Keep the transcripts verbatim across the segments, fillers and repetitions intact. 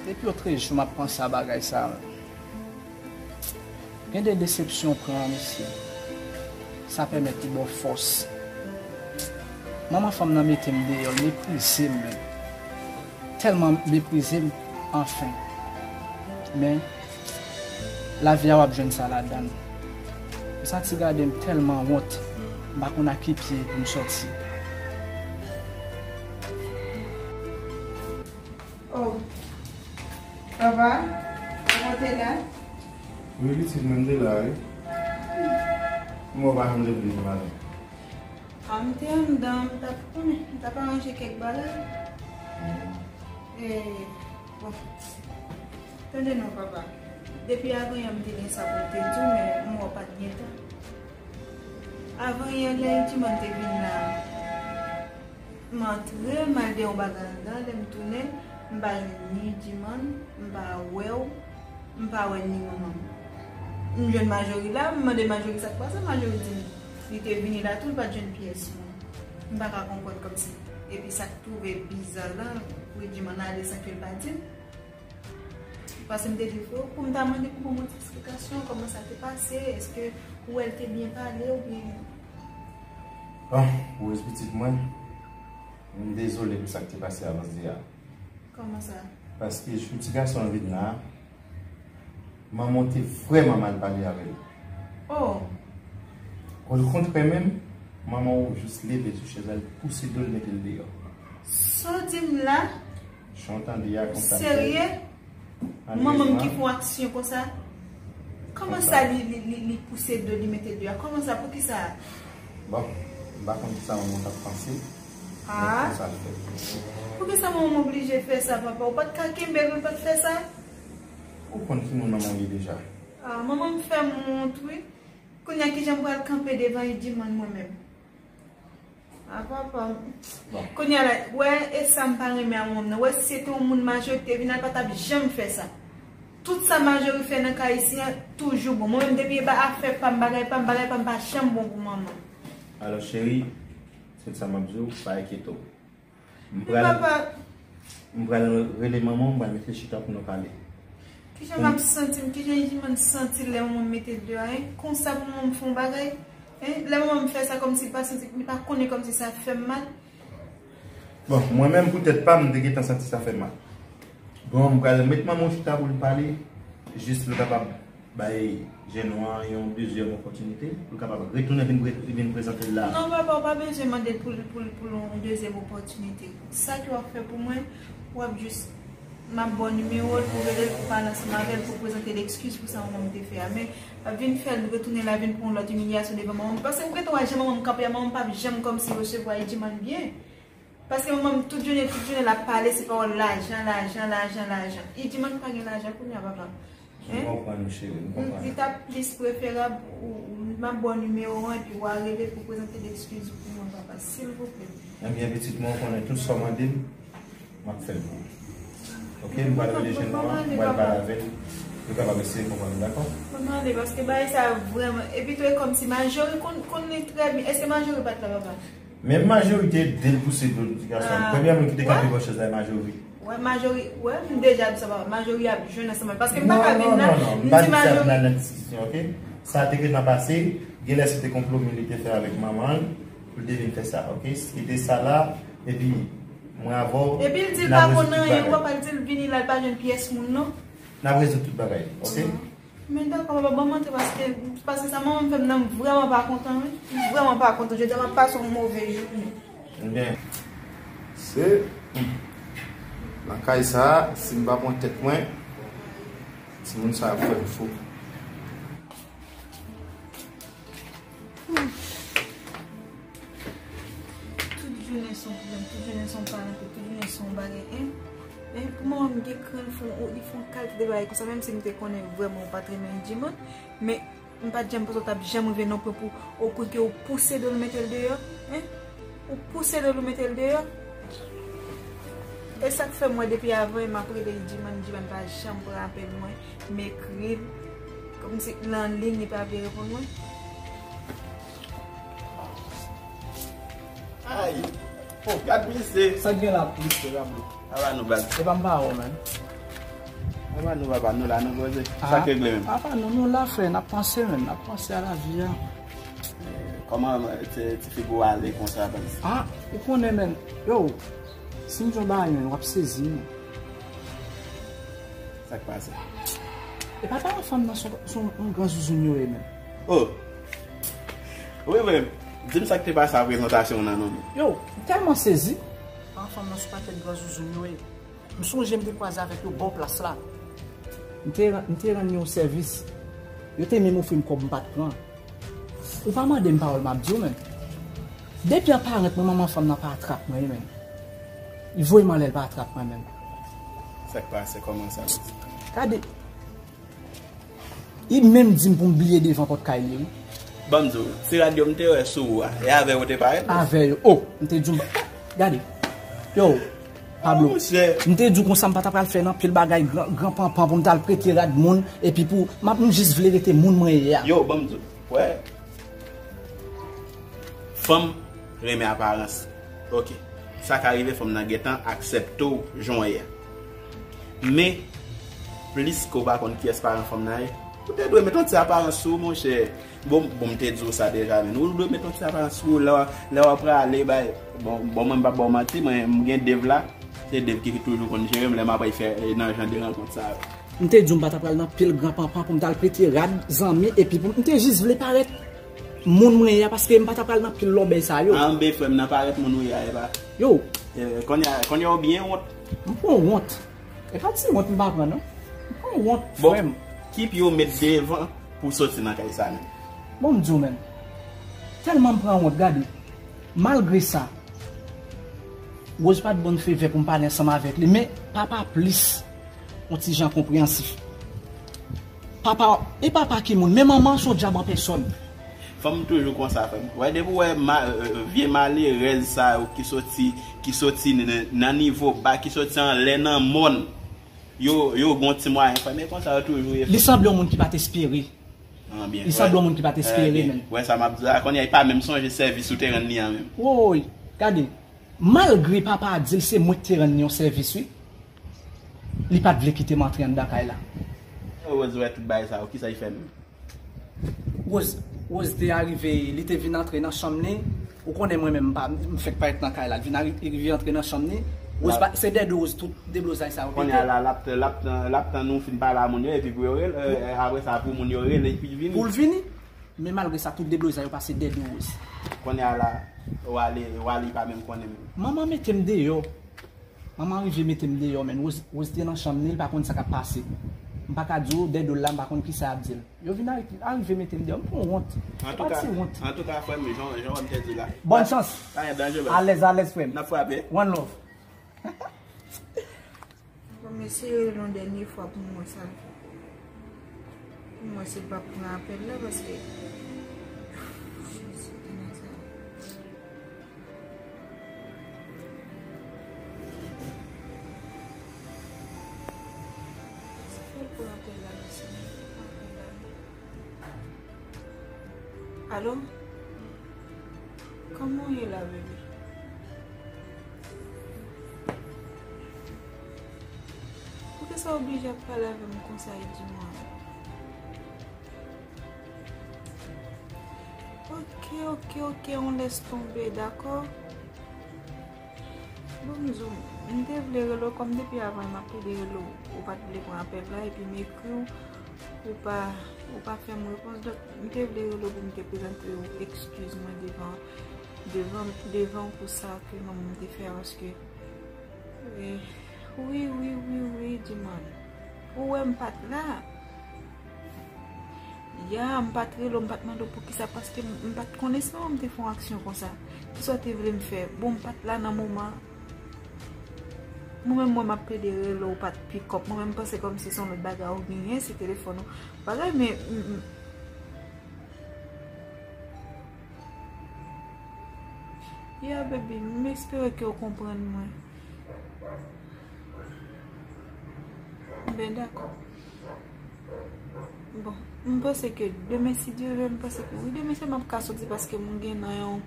Depi yon trèz jou m ap panse a bagay sa a. Gen de desepsyon w pran an, mesye. Sa pèmèt li ba w fòs. Manman fanm nan mete m deyò, l meprize m menm. Tèlman meprize m, anfen. Men, lavi a w ap jwenn sa ladan l. M santi gade m tèlman wont, m pa konn a ki pye pou m sòti. Oh, papa, ou te la? Wi, pitit, mwen te la, wi. Mwen pa janm te vin maten. Ah, m te anndan, m t ap, konnen, m t ap aranje kèk bagay. E, bon, tande non, papa. Depi avanyè m te gen sa pou m te di w, men m wè w pa t gen tan. Avanyè, lè Idiman te vin la, m antre, m al de yon bagay anndan, lè m tounen, m pa jwenn ni Idiman, m pa wè w, m pa wè ni manman m. M jwenn Majori la, m mande Majori sa k pase, Majori di m li te vini la tou, li pa t jwenn pyès moun. M pa ka konprann kòmsi. Epi sa k twouve biza la, pou Idiman ale san ke l pa di m. Paske m te di frè w, pou m ta mande pou ban mwen ti eksplikasyon, kòman sa te pase, èske ou wè l te byen pale oubyen. Bon, pou rès pitit mwen, m dezole pou sa k te pase avanyè a. Kòman sa? Paske jou ti gason an vin la, manman w te vrèman mal pale avè l. Oh! Okontrè menm, manman w jis leve sou chèz la, l pouse do l mete l deyò. Sa w di m la? Jan w tande a, konsa l fè. Serye? Manman m ki fè yon aksyon konsa? Kòman sa li, li, li, li pouse do li mete deyò? Kòman sa? Poukisa? Bon, m pa konn kisa manman w t ap panse, men konsa l fèt. Poukisa manman m oblije fè sa, papa? Ou pa t ka kenbe l pou l pa t fè sa? Ou konn ki moun manman w ye deja. Ah, manman m fè m wont, wi. Kounye a, kijan m pral kanpe devan Idiman mwen menm? A papa m. Bon. Kounye a la, wè, e sa m pa renmen a manman m nan. Wè, si se te yon moun Majori ki te vin la, l pa t ap janm fè sa. Tout sa Majori fè nan kay isi an, toujou bon. Mwen menm, depi e ba afè pa m, bagay pa m, bagay pa m pa janm bon pou manman. Alò, cheri, se sa m ap di w, pa enkyete w. M pral, m pral rele manman w, m pral met li chita pou nou pale. Kijan m ap santi m? Kijan Idiman santi l lè manman m mete l deyò a, en? Konsa pou manman m fè yon bagay, en? Lè manman m fè sa kòmsi li pa santi, li pa konnen kòmsi sa fè m mal. Bon, mwen menm, pou tèt pa m, m te gentan santi sa fè m mal. Bon, m pral met manman w chita pou l pale, jis pou l kapab bay jèn nou an yon dezyèm opòtinite, pou l kapab retounen vin pre-, vin prezante l la. Non, papa, w pa bezwen mande l pou l, pou l, pou l yon dezyèm opòtinite. Sa ke w ap fè pou mwen, w ap jis, m ap ba w nimewo l pou w rele l, pou w pale ansanm avè l, pou w prezante l ekskiz pou sa manman m te fè a. Men, w ap vin fè l retounen la, vin pran yon lòt imilyasyon devan manman m. Paske m gentan wè jan manman m kanpe a, manman m p ap janm kòmsi resevwa Idiman byen. Paske manman m tout jounen, tout jounen l ap pale, se pawòl lajan, lajan, lajan, lajan. Idiman pa gen lajan kounye a, papa. M konprann ou, cheri, m konprann. Li t ap plis preferab ou, ou, m ap ba w nimewo an epi w a rele pou prezante l ekskiz ou pou mwen, papa, silvouplè. Ebyen, pitit mwen, ou konnen tout sa w mande m, m ap fè l pou ou. Oke, m pral rele jèn nou an, m pral pale avè l, nou kapab eseye konprann, dakò? Mwen mande, paske bagay sa vrèman, epi tou e kòmsi Majori konn, konn li trè byen. Èske Majori pa t la, papa? Menm Majori te ede l pouse do l ti gason an. Premye moun ki te kanpe bò chèz la, Majori. Wè, Majori, wè, m deja di sa, papa. Majori ap jwenn ansanm avè l. Paske m pa ka vin la, m di Majori. Non, non, non, non, m pa di sa pou n al nan diskisyon, oke? Sa te gentan pase, genlè se te konplo men li te fè avèk manman l, pou l te vin fè sa, oke? Se te sa la, epi mwen avè w, epi l di l pa konn anyen, ou pa pral di l vini la, l pa jwenn pyès moun, non. N ap rezoud tout bagay, oke? Men dakò, papa, ban m antre paske, paske sa manman m fè m nan, m vrèman pa kontan, wi. M vrèman pa kontan. Jodi a, m ap pase yon move jounen. Ebyen, se, hmm, nan kay sa a, si m pa pran tèt mwen, timoun sa ap fè m fou. Tout jounen se yon pwoblèm, tout jounen se yon parante, tout jounen se yon bagay, en. En, pou manman m gen kran, li fè yon, li fè yon kalite de bagay konsa, menm si m te konnen vrèman ou pa t renmen Idiman, men m pa t janm panse w t ap janm rive nan pwen pou, o pwen ke ou pouse do l mete l deyò, en. Ou pouse do l ou mete l deyò. E sa k fè m wè depi avan, m ap rele Idiman, Idiman pa janm pran apèl mwen, m ekri l, kòmsi l an liy, li pa vle reponn mwen. Ay! Oh, gad misye. Sa k gen la, misye Pablo? Aba nou baz. Se pa m pa wè w, menn. Aba nou papa, nou la, nou poze. Sa k regle menm? Apa nou, nou la, frè, n ap panse, menn, n ap panse a lavi a. Kòman ti, ti figi w ale konsa, baz? Ah, ou konnen, menn. Yo, si m di w bagay, menn, w ap sezi, menn. Sa k pase? E pa paran fanm nan se yon, se yon gran zouzoun yo ye menm. Oh! Wi, vre. Di m sa k te pase a prezantasyon w nan non, menn. Yo, m tèlman sezi. Paran fanm nan se pa tèt gran zouzoun yo ye. M sonje m te kwaze avèk yo bò plas la. M te, m te rann yo sèvis. Yo te menm ofri m kòb m pa t pran. Ou pa mande m pawòl m ap di w, menn. Depi an parant mwen, manman fanm nan pa trap mwen, menn. Li voye m anlè, l pa trap mwen, menn. Sa k pase? Kòman sa? Gade. Li menm di m pou m bliye devan pòt kay li, wi. Ban m di w, ti rad yo m te wè sou ou a, e avè yo w te parèt? Avè yo. Oh, m te di w, gade. Yo, Pablo, oh, monchè, m te di w konsa m pa ta pral fè nan pil bagay gran, gran panpan pou m t al prete rad moun, epi pou, m ap, m jis vle rete moun mwen ye a. Yo, ban m di w. Wè. Fanm renmen aparans. Ok. Sa ka rive fanm nan gentan aksepte w jan w ye a. Men, plis ke w pa konn kiyès paran fanm nan ye, ou te dwe met yon ti aparans sou ou, monchè. Bon, bon, m te di w sa deja, men ou dwe met yon ti aparans sou ou lè w, lè w ap prale, bay. Bon, bon, mwen m p ap ba w manti, mwen, m gen Dave la. Se Dave ki toujou konn jere m lè m ap al fè, eh, nan jan de rankont sa yo. M te di w m pa ta pral nan pil gran panpan pou m t al prete rad, zanmi, epi pou m te jis vle parèt moun mwen ye a, paske m pa ta pral nan pil lòbèy sa yo. Anben, frè m, nan parèt moun ou ye a, epa. Yo. Eh, kounye a, kounye a w byen wont. M pran wont. E pa ti wont m pa pran, non. M pran wont, frè m. Bon, ki pye w met devan pou w soti nan kay sa menm? Bon, m di w menm. Tèlman m pran wont, gade. Malgre sa, Rose pa t ban m favè pou m pale ansanm avèk li, men papa plis yon ti jan konpreyansif. Papa, e papa ki moun, men manman se yon dyab an pèsòn. Fanm toujou konsa, frè m. Wè, depi w wè ma-, euh, vye malerèz sa yo ki soti, ki soti n-, n-, nan nivo ba, ki soti anlè nan mòn, yo, yo gon ti mwayen, frè m. E konsa yo toujou ye, frè m. Li sanble yon moun ki pa t espere. Ah, byen. Li sanble yon moun ki pa t espere, menm. Wè sa m ap di la, kounye a, li pa menm sonje sèvis ou te rann li an menm. Woy, gade. Malgre papa a di l se mwen ki te rann li yon sèvis, wi. Li pa t vle kite m antre anndan kay la. Rose wè tout bagay sa yo, kisa l fè menm? Rose, Rose te arive, li te vin antre nan chanm li. Ou konnen mwen menm, m pa, m fèk parèt nan kay la. Li vin ari-, li rive antre nan chanm li. Rose pa, se dèyè de Rose tout deblozay sa yo pete. Kounye a la, l ap, l ap, l ap tann ou fin pale a moun yo, epi pou yo rele, eh, apre sa, pou moun yo rele, epi vini. Pou l vini. Men malgre sa, tout deblozay yo pase dèyè de Rose. Kounye a la, Wally, Wally pa menm konnen menm. Manman mete m deyò. Manman rive mete m deyò, menn. Rose, Rose te nan chanm li, li pa konn sa k ap pase. M pa ka di w, dèyè do l la, m pa konn kisa y ap di l. Yo vin ari-, arive mete m deyò, m pran wont. Se pa ti wont. Antouka, frè m, jan, jan w te di la. Bòn chans. Pa gen danje, baz. Alèz, alèz, frè m. N ap frape. One love. Bon, m eseye rele yon dènye fwa pou m wè sa l fè. Pou m wè si l p ap pran apèl la, paske Jezi, ki nèg sa. Fè l pran apèl la, mesye, fè l pran apèl la. Alo? Kòman w ye la, bebe? Poukisa w oblije ap pale avè m konsa, Edimon? Ok, ok, ok, on laisse tomber, dakò? Bon, m di w, m te vle rele w, kòm depi avan m ap plede rele w, ou pa t vle pran apèl la, epi m ekri w, ou pa, ou pa fè m repons. Donk, m te vle rele w pou m te prezante w ekskiz mwen devan, devan, devan w pou sa ke manman m te fè, paske, eh, wi, wi, wi, wi, Edimon. Ou wè m pa t la. Ya, m pa t rele w, m pa t mande w poukisa, paske m, m pa t konnen si manman m te fè yon aksyon konsa. Kisa w te vle m fè? Bon, m pa t la nan moman. Mwen menm, mwen, m ap plede rele w, ou pa t pick up. Mwen menm, m panse kòmsi se yon lòt bagay ou genyen, se telefòn ou. Bagay, men, m, m, Yeah, baby, m espere ke w konprann mwen. Ben, dakò. Bon, m panse ke demen, si Dye vle, m panse ke, wi, demen se m ap ka soti paske m gen nan yon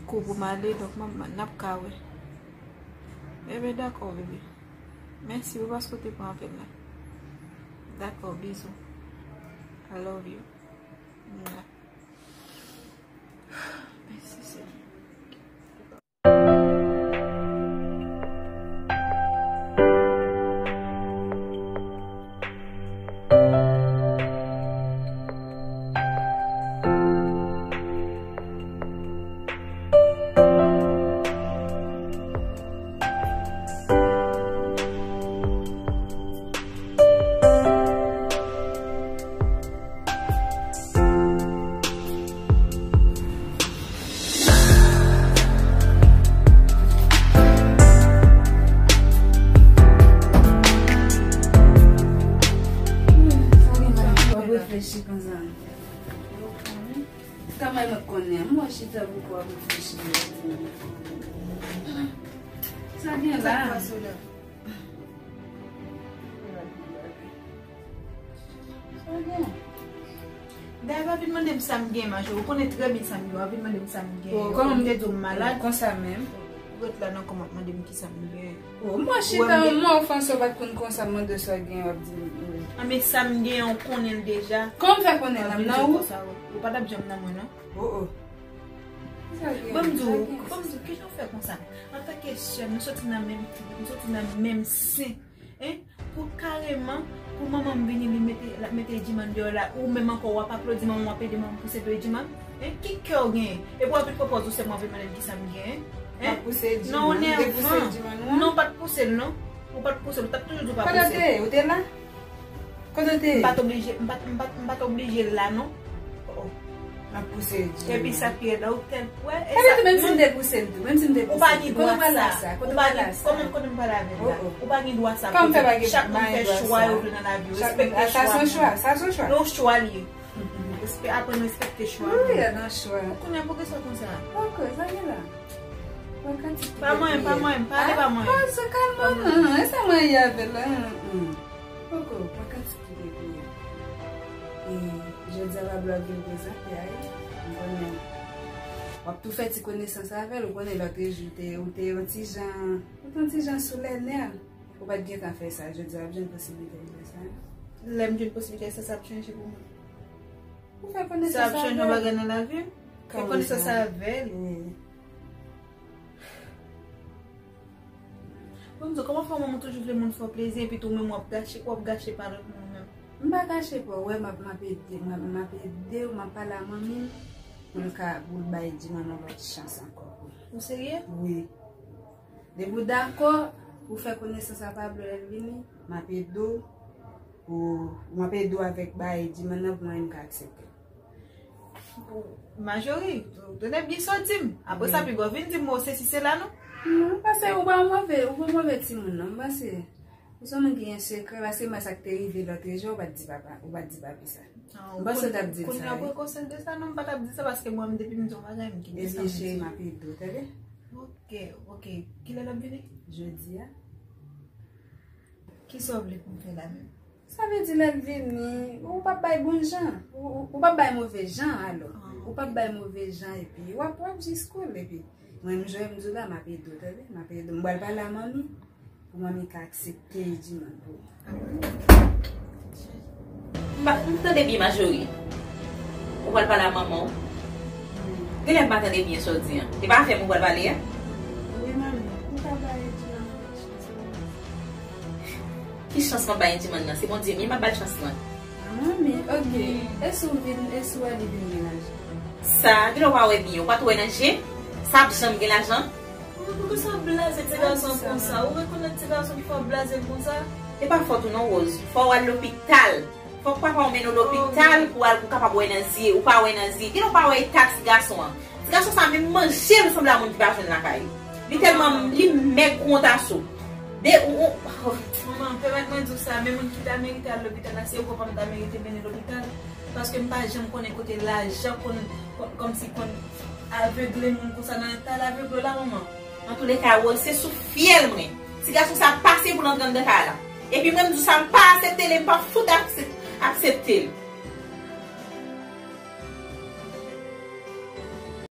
kou pou m ale, donk m ap, n ap ka wè. Ebyen, dakò, bebe. Mèsi pou paske w te pran apèl la. Dakò, bizou. I love you. Mwa. Mèsi, Senyè. W ap reflechi konsa. Kòman mwen konnen? Mwen chita pou w ap reflechi. Sa gen la? Sa gen? Dayè, pa vin mande m sa m gen, Majori. Ou konnen trè byen sa m gen. W ap vin mande m sa m gen. Kòman m te di w m malad? Konsa menm. Ou ret la nan kòm w ap mande m ki sa m gen. Oh, mwen chita, mwen ofanse w pa t konn konsa, mande sa w gen, w ap di m. Ah, men sa m gen an, ou konnen l deja. Kòman m fè konnen l? M nan ou? Ou pa t ap janm nan mwen, non. Oh, oh. Ban m di w, ban m di w, kijan w fè konsa? Antanke sè, nou soti nan menm, nou soti nan menm sen. Hein? Pou kareman, pou manman m vini, li mete, l ap mete Edimàn deyò la, ou menm ankò, w ap aplodi manman, w ap ede manman pouse do Edimàn? Hein? Ki kè w genyen? Epi w ap vin pran pòz ou sè mwen, vin mande m kisa m genyen? Hein? Non, w nèvan. Non, w pa t pouse l, non. Ou pa t pouse l, ou t ap toujou di w pa pouse l. Kote w te ye? Ou te la? Kote w te ye? M pa t oblije, m pa t, m pa t, m pa t oblije la, non. Oh, oh. M ap pouse Edimàn. Epi sa k pi rèd la, ou tèl, wè, e sa, menm si m te pouse l tou, menm si m te pouse l tou, kote w pral la sa? Kote w pral la sa? Kòman, kote m pral avè l la? Oh, oh. Ou pa gen dwa sa. Kòman fè pa gen, chak moun fè chwa yo vle nan lavi yo. Respekte chwa moun. Sa se yon chwa, sa se yon chwa. Yon chwa li ye. Respè, aprann respekte chwa moun. Wi, nan chwa. Kounye a, poukisa konsa? Ok, sa gen la. Pa manyen, pa manyen, pale pa manyen. Ah, se kalman, non, e sa mwen ye avè l la. Poko, pa kantik ki te kouri. E jodi a, Pablo ap vin prezante a, wi. M konnen w ap tou fè ti konesans avè l, ou konnen lòt jou te, ou te yon ti jan, ou te yon ti jan sou lè nè. Ou pa t gentan fè sa, jodi a w ap jwenn posiblite pou fè sa. Lè m jwenn posiblite, sa, sa ap chanje pou mwen. Ou fè konesans avè l. Sa ap chanje yon bagay nan lavi m? Fè konesans avè l. Wi. Bon, m di w, kòman fè yon moun toujou vle moun fè w plezi, epi tou menm w ap gache, w ap gache pa lòt moun menm? M pa gache pa w, wè, m ap, m ap ede, m ap, m ap ede w, m ap pale a manmi m, pou l ka, pou l bay Edimàn yon lòt chans ankò. Ou serye? Wi. Depi w dakò pou fè konesans a Pablo lè l vini, m ap ede w, pou, m ap ede w avèk bagay Edimàn nan pou mwen menm ka aksepte. Majori, ou tande byen sa w di m. Apre sa, piga w vin di m, o, sesi sela, non? Non, paske ou pa yon move, ou pa yon move timoun, non, m panse. Ou se yon moun ki gen sekrè, paske mwen sa k te rive lòt jou, ou pa t di papa, ou pa t di papi sa. M panse w t ap di l sa, wi. Kounye a, pran konsyans de sa, non, m pa t ap di sa, paske mwen menm, depi m di yon bagay, m gen konsyans. Ebyen, cheri, m ap ede w, tande? Ok, ok. Kilè l ap vini? Jodi a. Kisa w vle pou m fè la menm? Sa vle di lè l vini, ou p ap bay bon jan. Ou, ou, ou p ap bay move jan, alò. Ah, ok. Ou p ap bay move jan, epi w ap, w ap jis koule, epi mwen, m jan m di w la, m ap ede w, tande? M ap ede w. M pral pale a manmi, pou manmi ka aksepte Edimàn pou ou. M pa, m tande byen, Majori. Ou pral pale a manman w? Genlè m pa tande byen sa w di an. E pa avè m ou pral pale a? Wi, manmi. Ou ka bay Edimàn yon chans. Ki chans m ap bay Edimàn nan? Se Bondye menm m ap bay chans lan. Ah, manmi, ok. E si w vin, e si w wè li vin gen lajan? Sa, genlè w pa wè byen. Ou pa t wè nan je? Sa ap janm gen lajan? Ou, poukisa w blaze ti gason konsa? Ou rekonèt ti gason ki fè w blaze l konsa? E pa fòt ou non, Rose. Fò w al lopital. Fòk papa w mennen w lopital pou w al, pou w kapab wè nan zye. Ou pa wè nan zye. Genlè w pa wè eta ti gason an. Ti gason sa menm manje l sanble a moun ki pa jwenn lakay li. Li tèlman, li mèg kou yon taso. De, ou, ou, oh. Manman, pèmèt mwen di w sa, men moun ki ta merite al lopital la, se ou, papa m ta merite mennen lopital. Paske m pa janm konnen kote lajan konn, konn, kòmsi konn avegle moun konsa nan eta l avegle w la, manman. Antouleka, Rose, se sou fyèl mwen. Ti gason sa pase pou l antre anndan kay la. Epi mwen, m di w sa, m pa aksepte l e m p ap fout aksep-, aksepte l.